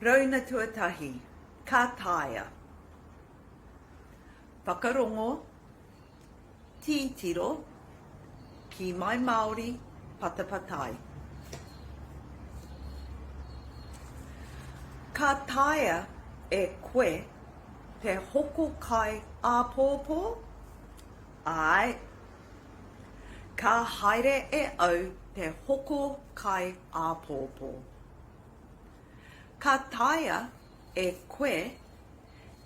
Rauna tuatahi, ka taea. Whakarongo, tītiro, kī mai Māori, patapatai. Ka taea e koe te hoko kai āpōpō? Āe. Ka haere e au te hoko kai āpōpō. Ka taea e koe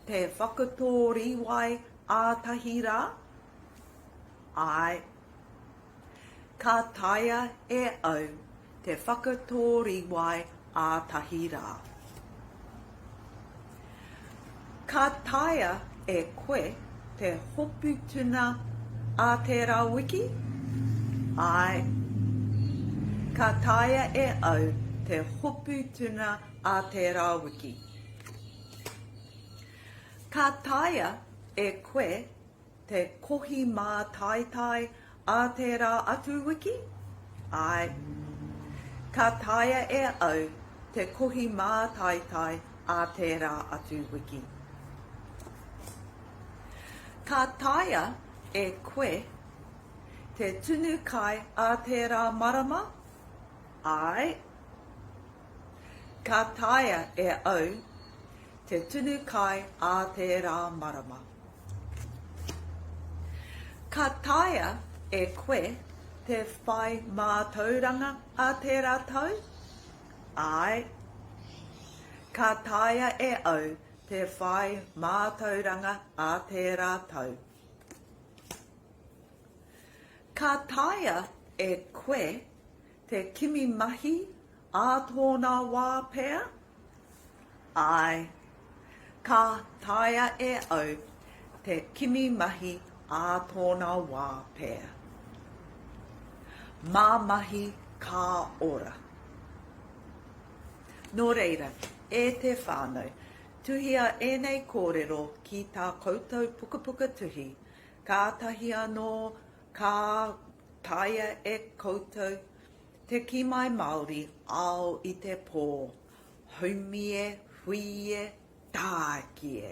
te whakatō rīwai ā-tahi rā? Āe. Ka taea e au te whakatō rīwai ā-tahi rā. Ka taea e koe te hopu tuna ā tērā wiki? Āe. Ka taea e au te hopu tuna ā tērā wiki. Ka taea e koe te kohi mātaitai ā tērā atu wiki? Āe. Ka taea e au te kohi mātaitai ā tērā atu wiki. Ka taea e koe te tunu kai ā tērā marama? Āe. Ka taea e au te tunu kai ā tērā marama. Ka taea e koe te whai mātauranga ā tērā tau? Āe. Ka taea e au te whai mātauranga ā tērā tau. Ka taea e koe te kimi mahi ā tōna wā pea? Āe. Ka taea e au te kimi mahi ā tōna wā pea. Mā mahi ka ora. Nō reira, e te whānau, tuhia ēnei kōrero ki tā koutou pukapuka tuhi, kātahi anō ka taea e koutou te kī mai Māori ao i te pō, haumi e, hui e, tāki e.